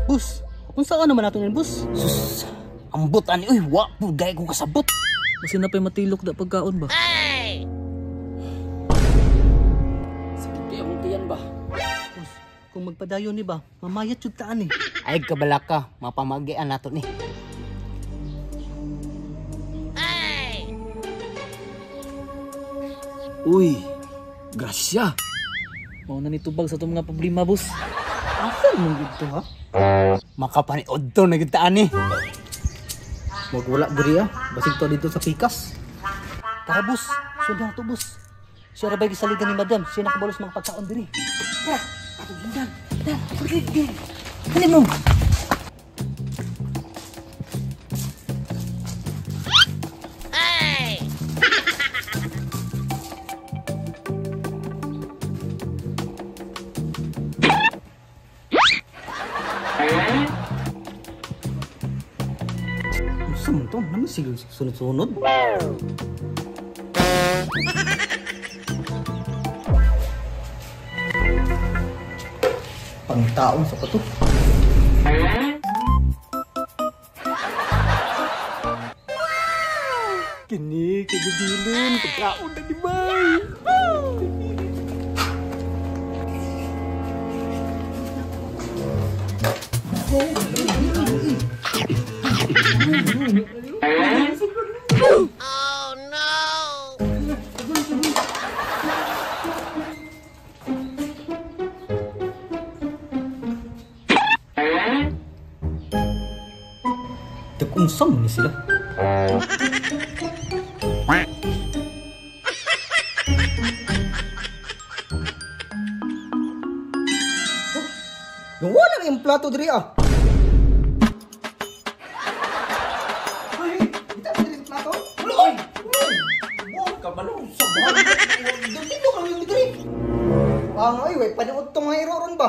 Bus, unsa ka naman nato ni bus? Sus, ambot ani uy, wa pud gay ko kasabot. Kasi na pa'y matilok da pagkaon ba? Sakit kay akong tiyan ba? Bus, kung magpadayon ni ba, mamayat jud ta ani. Ay kabalaka, mapamagian nato ni. Uy, grasya. Mao na ni tubag sa itong mga problema, boss. Asa man gid to ha? Makapaniod to na gyud ta ani. Magwala diri ah, basig to dito sa pikas. Tara bus, sundan to bus. Siya ra ba gisaligan ni madam, siya nakabalos mga pagkaon diri. Tara, atong sundan. Tara, sige, dali mo. Unsa man to? Naman sige sunod-sunod. Pangtaon sa pato. Kini kay pagkaon na ni Bay. Tag-unsa man ni sila? Wala na yung plato diri ah. Ay, kita pa diri sa plato? Uloy! Uloy! Buong ka balong sa buwan. Dito ka lang diri. Ang ay, way paniud tong nga iro ron ba?